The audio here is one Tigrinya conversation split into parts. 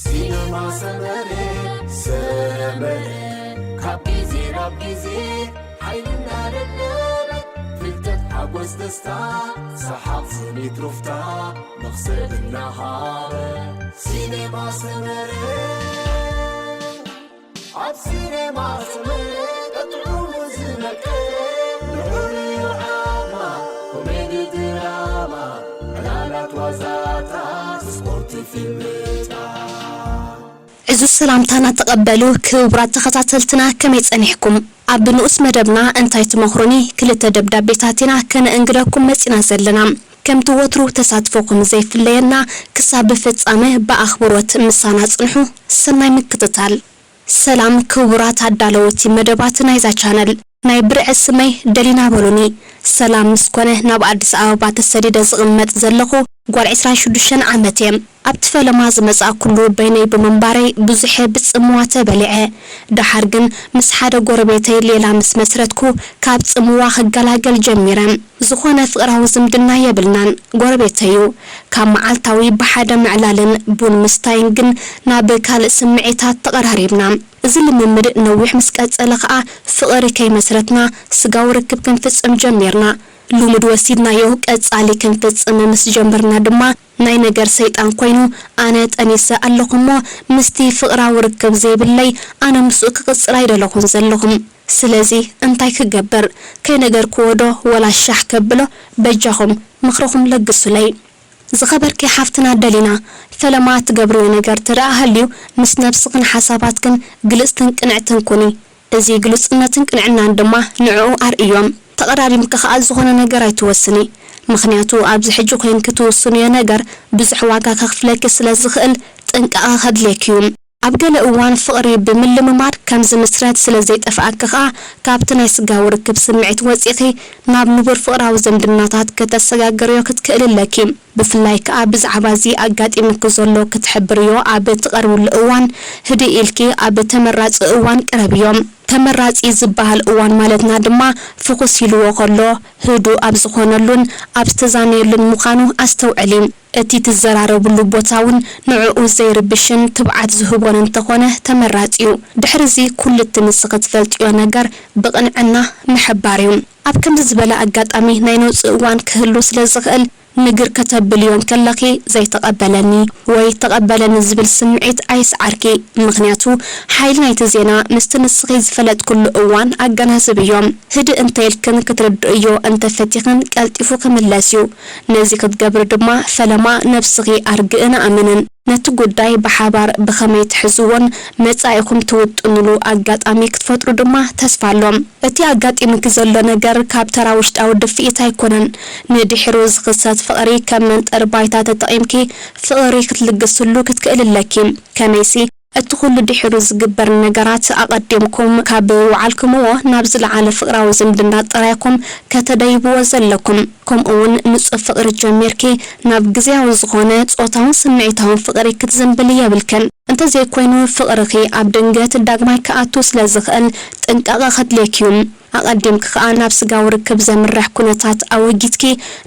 ሲነማ ሰመረ፣ ሰመረ፣ ካብ ግዜ ናብ ግዜ ሓይልና ለበበ፣ ፍልጠት፣ ሓጎስ፣ ደስታ፣ ሰሓቕ፣ ስኒት፣ ሩፍታ፣ መኽሰብ እናሃበ። ሲነማ ሰመረ፣ ኣብ ሲነማ ሰመረ፣ ጥዑሙ ዝመቀረ፣ ንዑ ርኢዩ ዓማ፣ ኮሜዲ፣ ድራማ፣ ዕላላት፣ ዋዛታት፣ ስፖርት፣ ፊልምታት። ዕዙዝ ሰላምታና ተቐበሉ ክቡራት ተኸታተልትና፣ ከመይ ጸኒሕኩም? ኣብ ንኡስ መደብና እንታይ ትመኽሩኒ ክልተ ደብዳቤታት ኢና ከነእንግደኩም መጺና ዘለና። ከምቲ ወትሩ ተሳትፎኹም ዘይፍለየና ክሳብ ፍጻመ ብኣኽብሮት ምሳና ጽንሑ። ሰናይ ምክትታል። ሰላም ክቡራት ኣዳለውቲ መደባት ናይዛ ቻነል። ናይ ብርዒ ስመይ ደሊና በሉኒ። ሰላም ምስ ኮነ ናብ ኣዲስ ኣበባ ተሰዲደ ዝቕመጥ ዘለኹ ጓል ዕስራን ሽዱሽተን ዓመት እየ። ኣብቲ ፈለማ ዝመጻእኩሉ በይነይ ብምንባረይ ብዙሐ ብጽምዋ ተበሊዐ። ደሓር ግን ምስ ሓደ ጎረቤተይ ሌላ ምስ መስረትኩ ካብ ጽምዋ ክገላገል ጀሚረ። ዝኾነ ፍቕራዊ ዝምድና የብልናን። ጎረቤተይ እዩ። ካብ መዓልታዊ ብሓደ ምዕላልን ቡን ምስታይን ግን ናብ ካልእ ስምዒታት ተቐራሪብና። እዚ ልምምድ ነዊሕ ምስ ቀጸለ ኸኣ ፍቕሪ ከይመስረትና ስጋዊ ርክብ ክንፍጽም ጀሚርና። ልሙድ ወሲድናዮ ቀጻሊ ክንፍጽም ምስ ጀመርና ድማ ናይ ነገር ሰይጣን ኮይኑ ኣነ ጠኒሰ ኣለኹ እሞ ምስቲ ፍቕራዊ ርክብ ዘይብለይ ኣነ ምስኡ ክቕጽል ኣይደለኹን ዘለኹም። ስለዚ እንታይ ክገብር? ከይነገርክዎ ዶ ወላ ሻሕ ከብሎ? በጃኹም ምኽርኹም ለግሱለይ። ዝኸበርኪ ሓፍትና ደሊና፣ ፈለማ ትገብርዮ ነገር ተደኣ ሃልዩ ምስ ነብስኽን ሓሳባትክን ግልጽትን ቅንዕትን ኩኒ። እዚ ግሉጽነትን ቅንዕናን ድማ ንዕኡ ኣርእዮም። ተቐዳዲምኪ ከኣ ዝኾነ ነገር ኣይትወስኒ። ምኽንያቱ ኣብዚ ሕጂ ኮይንኪ ትውስንዮ ነገር ብዙሕ ዋጋ ከኽፍለኪ ስለ ዝኽእል ጥንቃቐ ከድልየኪ እዩ። ኣብ ገለ እዋን ፍቕሪ ብምልምማድ ከም ዝምስረት ስለ ዘይጠፍኣኪ ከኣ ካብቲ ናይ ስጋዊ ርክብ ስምዒት ወጺእኺ ናብ ንቡር ፍቕራዊ ዝምድናታት ከተሰጋግርዮ ክትክእሊ ኣለኪ። ብፍላይ ከኣ ብዛዕባ እዚ ኣጋጢምኪ ዘሎ ክትሕብርዮ ኣብ እትቐርብሉ እዋን ህድእ ኢልኪ ኣብ ተመራጺ እዋን ቅረብዮ። ተመራጺ ዝበሃል እዋን ማለትና ድማ ፍኹስ ኢልዎ ከሎ ህዱእ ኣብ ዝኾነሉን ኣብ ዝተዛነየሉን ምዃኑ ኣስተውዕሊ። እቲ ትዘራረብሉ ቦታ እውን ንዕኡ ዘይርብሽን ትብዓት ዝህቦን እንተኾነ ተመራጺ እዩ። ድሕሪ እዚ ኩሉ እቲ ንስኺ ትፈልጥዮ ነገር ብቕንዕና ምሕባር እዩ። ኣብ ከምዚ ዝበለ ኣጋጣሚ ናይ ነውጺ እዋን ክህሉ ስለ ዝኽእል ንግር ከተብልዮ እንከለኺ ዘይተቐበለኒ ወይ ተቐበለኒ ዝብል ስምዒት ኣይስዓርኪ። ምኽንያቱ ሓይሊ ናይቲ ዜና ምስቲ ንስኺ ዝፈለጥክሉ እዋን ኣገናዝብዮ። ህድእ እንተ ኢልክን ክትርድእዮ እንተ ፈቲኽን ቀልጢፉ ክምለስ እዩ። ነዚ ክትገብሪ ድማ ፈለማ ነብስኺ ኣርግእን ኣእምንን። ነቲ ጉዳይ ብሓባር ብኸመይ ትሕዝዎን መጻኢኹም ትውጥኑሉ ኣጋጣሚ ክትፈጥሩ ድማ ተስፋ ኣሎ። እቲ ኣጋጢምኪ ዘሎ ነገር ካብ ተራ ውሽጣዊ ድፍኢት ኣይኮነን። ንድሒሩ ዝኽሰት ፍቕሪ ከም መንጠሪ ባይታ ተጠቒምኪ ፍቕሪ ክትልግስሉ ክትክእሊ ኣለኪ። ከመይሲ፣ እቲ ኩሉ ድሒሩ ዝግበር ነገራት ኣቐዲምኩም ካብ ወዓልክምዎ ናብ ዝለዓለ ፍቕራዊ ዝምድና ጥራይኩም ከተደይብዎ ዘለኩም። ከምኡውን ንጹህ ፍቕሪ ጀሚርኪ ናብ ግዝያዊ ዝኾነ ጾታውን ስምዒታውን ፍቕሪ ክትዝንብሊ የብልክን። እንተዘይኮይኑ ፍቕርኺ ኣብ ድንገት ዳግማይ ክኣቱ ስለ ዝኽእል ጥንቃቐ ከድልየኪ እዩ። ኣቐዲምኪ ከኣ ናብ ስጋዊ ርክብ ዘምርሕ ኩነታት ኣወጊድኪ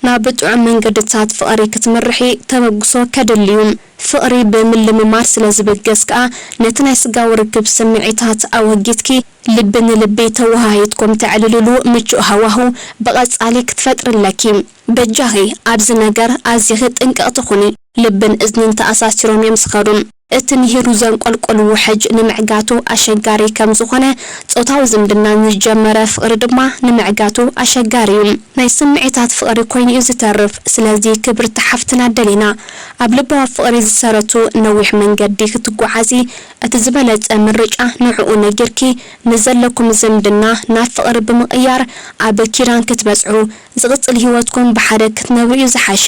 ናብ ጥዑም መንገድታት ፍቕሪ ክትምርሒ ተበግሶ ከድሊ እዩ። ፍቕሪ ብምልምማድ ስለ ዝብገስ ከኣ ነቲ ናይ ስጋዊ ርክብ ስምዒታት ኣወጊድኪ ልቢ ንልቢ ተወሃሂድኩም ተዕልልሉ ምቹእ ሃዋህው ብቐጻሊ ክትፈጥሪ ኣለኪ። በጃኺ ኣብዚ ነገር ኣዚኺ ጥንቅቕቲ ኩኒ። ልብን እዝንን ተኣሳሲሮም እዮም ዝኸዱ። እቲ ንሂሩ ዘንቆልቆል ውሕጅ ንምዕጋቱ ኣሸጋሪ ከም ዝኾነ፣ ጾታዊ ዝምድና ንዝጀመረ ፍቕሪ ድማ ንምዕጋቱ ኣሸጋሪ እዩ። ናይ ስምዒታት ፍቕሪ ኮይኑ እዩ ዝተርፍ። ስለዚ ክብርቲ ሓፍትና ደሊና፣ ኣብ ልባዊ ፍቕሪ ዝሰረቱ ነዊሕ መንገዲ ክትጓዓዚ እቲ ዝበለጸ ምርጫ ንዕኡ ነጊርኪ ንዘለኩም ዝምድና ናብ ፍቕሪ ብምቕያር ኣብ ኪዳን ክትበጽሑ፣ ዝቕጽል ህይወትኩም ብሓደ ክትነብሩ እዩ ዝሓሸ።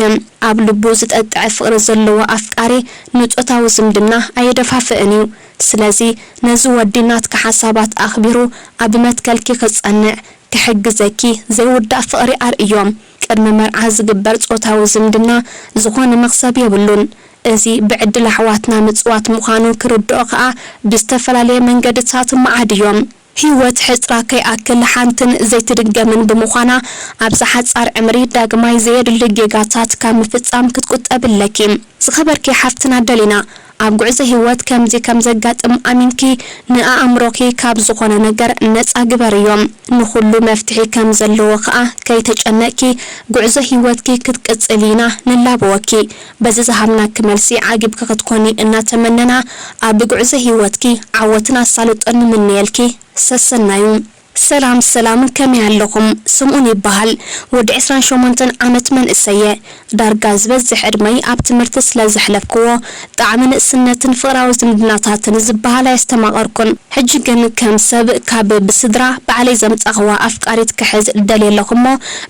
ኣብ ልቡ ዝጠጥዐ ፍቕሪ ዘለዎ ኣፍቃሪ ንጾታዊ ዝምድና ኣየደፋፍእን እዩ። ስለዚ ነዚ ወዲ ናትኪ ሓሳባት ኣኽቢሩ ኣብ መትከልኪ ክጸንዕ ክሕግዘኪ ዘይውዳእ ፍቕሪ ኣርእዮ። ቅድሚ መርዓ ዝግበር ጾታዊ ዝምድና ዝኾነ መኽሰብ የብሉን። እዚ ብዕድል ኣሕዋትና ምጽዋት ምዃኑ ክርድኦ ከኣ ብዝተፈላለየ መንገድታት መዓድ እዮም። ህይወት ሕጽራ ከይኣክል ሓንትን ዘይትድገምን ብምዃና፣ ኣብዚ ሓጻር ዕምሪ ዳግማይ ዘየድሊ ጌጋታት ካብ ምፍጻም ክትቁጠቢ ኣለኪ። ዝኸበርኪ ሓፍትና ደሊና፣ ኣብ ጉዕዞ ህይወት ከምዚ ከም ዘጋጥም ኣሚንኪ ንኣእምሮኺ ካብ ዝኾነ ነገር ነጻ ግበርዮ። ንኹሉ መፍትሒ ከም ዘለዎ ከኣ ከይተጨነቅኪ ጉዕዞ ህይወትኪ ክትቅጽሊ ኢና ንላበወኪ። በዚ ዝሃብናኪ መልሲ ዓጊብኪ ክትኮኒ እናተመነና ኣብ ጉዕዞ ህይወትኪ ዓወትን ኣሳልጦን ንምነየልኪ። ሰሰናዩ። ሰላም ሰላም፣ ከመይ ኣለኹም? ስምኡን ይበሃል። ወዲ ዕስራን ሸሞንተን ዓመት መንእሰየ። ዳርጋ ዝበዝሕ ዕድመይ ኣብ ትምህርቲ ስለ ዘሕለፍክዎ፣ ጣዕሚ ንእስነትን ፍቕራዊ ዝምድናታትን ዝበሃል ኣየስተማቐርኩን። ሕጂ ግን ከም ሰብ ካብ ብስድራ ባዕለይ ዘምጻኽዋ ኣፍቃሪት ክሕዝ ደልየ ኣለኹ እሞ፣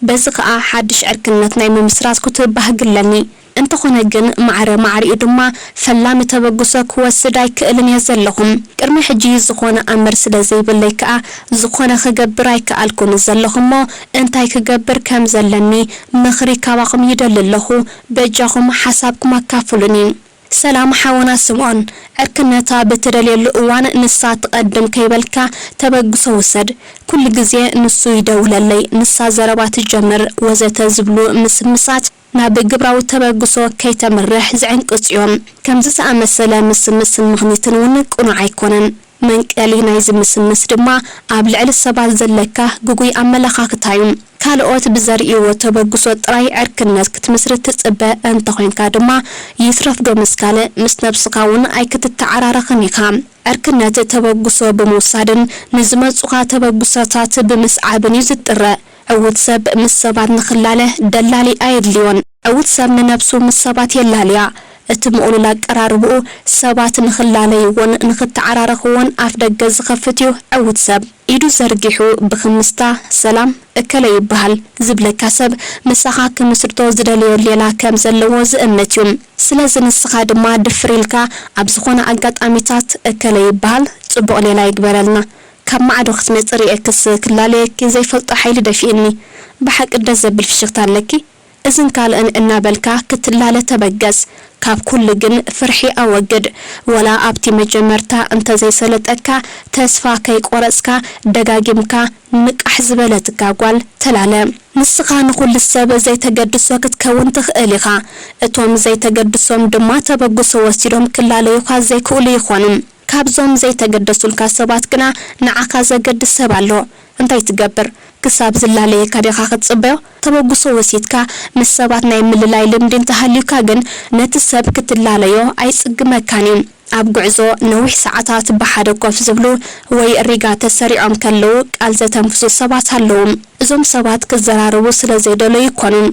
በዚ ኸኣ ሓድሽ ዕርክነት ናይ ምምስራት ክትባህግ ኣለኒ። እንተኾነ ግን ማዕረ ማዕሪኡ ድማ ፈላሚ ተበግሶ ክወስድ ኣይክእልን እየ ዘለኹ። ቅድሚ ሕጂ ዝኾነ ኣምር ስለ ዘይብለይ ከኣ ዝኾነ ክገብር ኣይከኣልኩን ዘለኹ እሞ እንታይ ክገብር ከም ዘለኒ ምኽሪ ካባኹም ይደሊ ኣለኹ። በጃኹም ሓሳብኩም ኣካፍሉኒ። ሰላም ሓወና ስምኦን፣ ዕርክነታ ብትደልየሉ እዋን ንሳ ትቐድም ከይበልካ ተበግሶ ውሰድ። ኩሉ ግዜ ንሱ ይደውለለይ፣ ንሳ ዘረባ ትጀምር ወዘተ ዝብሉ ምስምሳት ናብ ግብራዊ ተበግሶ ከይተምርሕ ዝዕንቅጹ እዮም። ከምዚ ዝኣመሰለ ምስምስን ምኽኒትን እውን ቅኑዕ ኣይኮነን። መንቀሊ ናይዚ ምስምስ ድማ ኣብ ልዕሊ ሰባት ዘለካ ግጉይ ኣመለኻኽታ እዩ። ካልኦት ብዘርእይዎ ተበግሶ ጥራይ ዕርክነት ክትምስርት ትጽበ እንተኾይንካ ድማ፣ ይትረፍ ዶ ምስ ካልእ፣ ምስ ነብስኻ እውን ኣይክትተዓራረኽን ኢኻ። ዕርክነት ተበግሶ ብምውሳድን ንዝመጹኻ ተበግሶታት ብምስዓብን እዩ ዝጥረ። ዕዉት ሰብ ምስ ሰባት ንኽላለ ደላሊ ኣየድልዮን። ዕዉት ሰብ ንነብሱ ምስ ሰባት የላልያ። እቲ ምቕሉል ኣቀራርብኡ ሰባት ንኽላለይዎን ንኽተዓራረኽዎን ኣፍ ደገ ዝኸፍት እዩ ዕዉት ሰብ። ኢዱ ዘርጊሑ ብኽምስታ፣ "ሰላም፣ እከለ ይበሃል" ዝብለካ ሰብ ምሳኻ ክምስርቶ ዝደለዮ ሌላ ከም ዘለዎ ዝእምት እዩ። ስለዚ ንስኻ ድማ ድፍር ኢልካ ኣብ ዝኾነ ኣጋጣሚታት "እከለ ይበሃል፣ ጽቡቕ ሌላ ይግበረልና፣ ካብ ማዕዶ ክትመጺ ርእየክስ ክላለየኪ ዘይፈልጦ ሓይሊ ደፊእኒ፣ ብሓቂ ደስ ዘብል ፍሽኽታ ኣለኪ" እዝን ካልእን እናበልካ ክትላለ ተበገስ። ካብ ኩሉ ግን ፍርሒ ኣወግድ። ወላ ኣብቲ መጀመርታ እንተዘይሰለጠካ፣ ተስፋ ከይቆረጽካ፣ ደጋጊምካ ንቃሕ ዝበለትካ ጓል ተላለ። ንስኻ ንኹሉ ሰብ ዘይተገድሶ ክትከውን ትኽእል ኢኻ። እቶም ዘይተገድሶም ድማ ተበግሶ ወሲዶም ክላለዩኻ ዘይክእሉ ይኾኑ። ካብዞም ዘይተገደሱልካ ሰባት ግና ንዓኻ ዘገድስ ሰብ ኣሎ። እንታይ ትገብር? ክሳብ ዝላለየካ ዲኻ ክትጽበዮ? ተበግሶ ወሲድካ ምስ ሰባት ናይ ምልላይ ልምዲ እንተሃልዩካ ግን፣ ነቲ ሰብ ክትላለዮ ኣይጽግመካን እዩ። ኣብ ጉዕዞ ነዊሕ ሰዓታት ብሓደ ኮፍ ዝብሉ ወይ ሪጋ ተሰሪዖም ከለዉ ቃል ዘተንፍሱ ሰባት ኣለዉ። እዞም ሰባት ክዘራረቡ ስለ ዘይደለዩ ኣይኮኑን።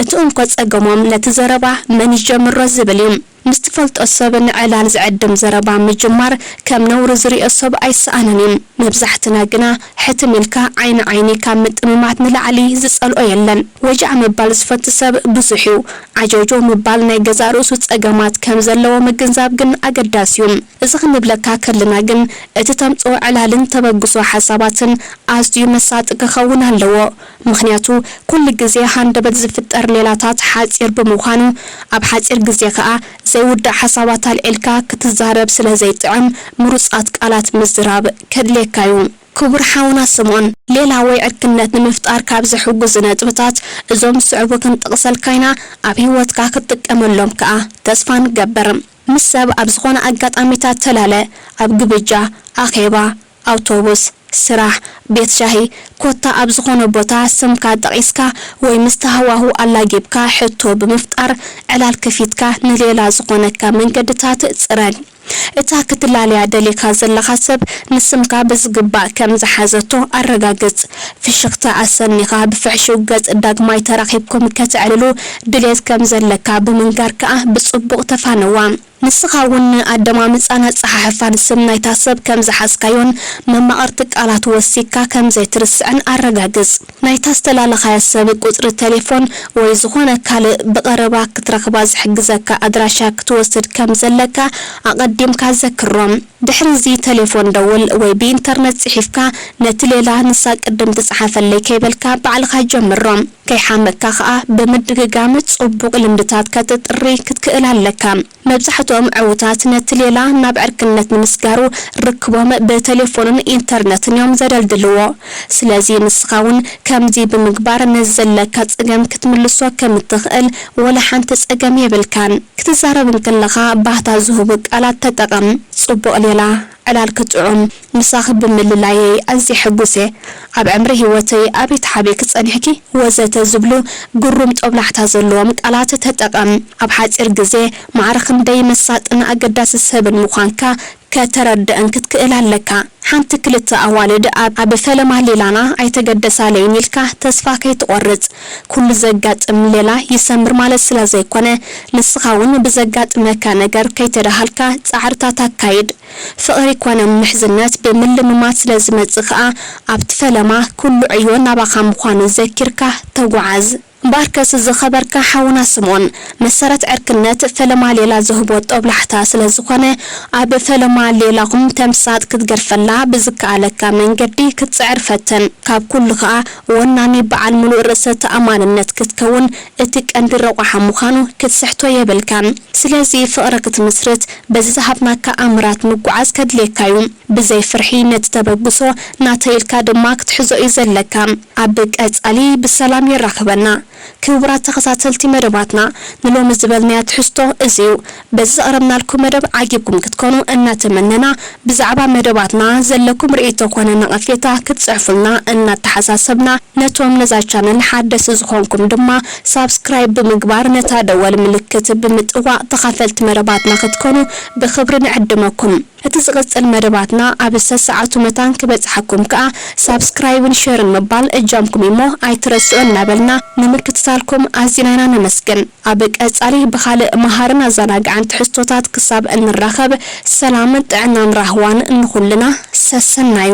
እቲ እንኮ ጸገሞም ነቲ ዘረባ መን ይጀምሮ ዝብል እዩ። ምስ ትፈልጦ ሰብ ንዕላል ዝዕድም ዘረባ ምጅማር ከም ነውሪ ዝርእዮ ሰብ ኣይሰኣንን እዩ። መብዛሕትና ግና ሕትም ኢልካ ዓይኒ ዓይኒ ካብ ምጥምማት ንላዕሊ ዝጸልኦ የለን። ወጃዕ ምባል ዝፈቱ ሰብ ብዙሕ እዩ። ዓጀውጀው ምባል ናይ ገዛእ ርእሱ ጸገማት ከም ዘለዎ ምግንዛብ ግን ኣገዳሲ እዩ። እዚ ክንብለካ ከለና ግን፣ እቲ ተምጽኦ ዕላልን ተበግሶ ሓሳባትን ኣዝዩ መሳጢ ክኸውን ኣለዎ። ምኽንያቱ፣ ኩሉ ግዜ ሃንደበት ዝፍጠር ሌላታት ሓጺር ብምዃኑ፣ ኣብ ሓጺር ግዜ ከኣ ዘይውዳእ ሓሳባት ኣልዒልካ ክትዛረብ ስለ ዘይጥዕም፣ ምሩጻት ቃላት ምዝራብ ከድልየካ እዩ። ክቡር ሓውና ስምኦን፣ ሌላ ወይ ዕርክነት ንምፍጣር ካብ ዝሕግዙ ነጥብታት፣ እዞም ዝስዕቡ ክንጠቕሰልካ ኢና፣ ኣብ ህይወትካ ክትጥቀመሎም ከኣ ተስፋ ንገብር። ምስ ሰብ ኣብ ዝኾነ ኣጋጣሚታት ተላለ፣ ኣብ ግብጃ፣ ኣኼባ፣ ኣውቶቡስ፣ ስራሕ፣ ቤት ሻሂ፣ ኮታ ኣብ ዝኾነ ቦታ ስምካ ጠቒስካ ወይ ምስቲ ሃዋህው ኣላጊብካ ሕቶ ብምፍጣር ዕላል ከፊትካ ንሌላ ዝኾነካ መንገድታት ጽረግ። እታ ክትላለያ ደሊኻ ዘለኻ ሰብ ንስምካ ብዝግባእ ከም ዝሓዘቶ ኣረጋግጽ። ፍሽኽታ ኣሰኒኻ ብፍሕሽው ገጽ ዳግማይ ተራኺብኩም ከተዕልሉ ድሌት ከም ዘለካ ብምንጋር ከኣ ብጽቡቕ ተፋነዋ። ንስኻ እውን ንኣደማምጻን ኣጸሓሕፋን ስም ናይታ ሰብ ከም ዝሓዝካዮን መማቕርቲ ቃላት ወሲኽካ ከም ዘይትርስዕን ኣረጋግጽ። ናይታ ዝተላለኻያ ሰብ ቁጽሪ ተሌፎን ወይ ዝኾነ ካልእ ብቐረባ ክትረኽባ ዝሕግዘካ ኣድራሻ ክትወስድ ከም ዘለካ ኣቐዲምካ ዘክሮም። ድሕሪ እዚ ተሌፎን ደውል ወይ ብኢንተርነት ጽሒፍካ ነቲ ሌላ ንሳ ቅድም ትጽሓፈለይ ከይበልካ ባዕልኻ ጀምሮ። ከይሓመካ ከኣ ብምድግጋም ጽቡቕ ልምድታት ከተጥሪ ክትክእል ኣለካ። መብዛሕትኦም ዕዉታት ነቲ ሌላ ናብ ዕርክነት ንምስጋሩ ርክቦም ብተሌፎንን ኢንተርነትን እዮም ዘደልድልዎ። ስለዚ ንስኻ እውን ከምዚ ብምግባር ነዚ ዘለካ ጸገም ክትምልሶ ከም እትኽእል ወላ ሓንቲ ጸገም የብልካን። ክትዛረብ እንከለኻ ባህታ ዝህቡ ቃላት ተጠቐም። ጽቡቕ ሌላ፣ ዕላልኪ ጥዑም፣ ምሳኺ ብምልላየይ ኣዝየ ሕጉስ እየ፣ ኣብ ዕምሪ ህይወተይ ኣበይ ተሓቢእኪ ጸኒሕኪ? ወዘተ ዝብሉ ግሩም ጦብላሕታ ዘለዎም ቃላት ተጠቐም። ኣብ ሓጺር ግዜ ማዕረ ክንደይ መሳጥን ኣገዳሲ ሰብን ምዃንካ ከተረድእን ክትክእል ኣለካ። ሓንቲ ክልተ ኣዋልድ ኣብ፣ ኣብ ፈለማ ሌላና ኣይተገደሳለይን ኢልካ ተስፋ ከይትቖርጽ። ኩሉ ዘጋጥም ሌላ ይሰምር ማለት ስለ ዘይኮነ፣ ንስኻ እውን ብዘጋጥመካ ነገር ከይተደሃልካ ጻዕርታት ኣካይድ። ፍቕሪ ኮነ ምሕዝነት ብምልምማድ ስለ ዝመጽእ ከኣ፣ ኣብቲ ፈለማ ኩሉ ዕዮ ናባኻ ምዃኑ ዘኪርካ ተጓዓዝ። እምበኣርከስ ዝኸበርካ ሓውና ስምኦን፣ መሰረት ዕርክነት ፈለማ ሌላ ዝህቦ ጦብላሕታ ስለ ዝኾነ፣ ኣብ ፈለማ ሌላኹም ተምሳጥ ክትገድፈላ ብዝከኣለካ መንገዲ ክትጽዕር ፈትን። ካብ ኩሉ ከኣ ወናኒ በዓል ምሉእ ርእሰ ተኣማንነት ክትከውን እቲ ቀንዲ ረቋሓ ምዃኑ ክትስሕቶ የብልካን። ስለዚ ፍቕሪ ክትምስርት በዚ ዝሃብናካ ኣምራት ምጉዓዝ ከድልየካ እዩ። ብዘይ ፍርሒ ነቲ ተበግሶ ናተይ ኢልካ ድማ ክትሕዞ እዩ ዘለካ። ኣብ ቀጻሊ ብሰላም የራኽበና። ክቡራት ተኸታተልቲ መደባትና፣ ንሎሚ ዝበልናዮ ትሕዝቶ እዚ እዩ። በዚ ዘቕረብናልኩም መደብ ዓጊብኩም ክትኮኑ እናተመነና፣ ብዛዕባ መደባትና ዘለኩም ርእይቶ ኮነ ነቐፌታ ክትጽሕፉልና እናተሓሳሰብና፣ ነቶም ነዛ ቻነል ሓደስቲ ዝኾንኩም ድማ ሳብስክራይብ ብምግባር ነታ ደወል ምልክት ብምጥዋቕ ተኻፈልቲ መደባትና ክትኮኑ ብኽብሪ ንዕድመኩም። እቲ ዝቕጽል መደባትና ኣብ ሰሰዓቱ መታን ክበጽሓኩም ከኣ ሳብስክራይብን ሸርን ምባል እጃምኩም እሞ ኣይትረስዑ እናበልና ንምክትታልኩም ኣዚና ኢና ነመስግን። ኣብ ቀጻሊ ብኻልእ መሃርን ኣዘናግዕን ትሕዝቶታት ክሳብ እንራኸብ ሰላምን ጥዕናን ራህዋን ንኹልና ሰሰናዩ።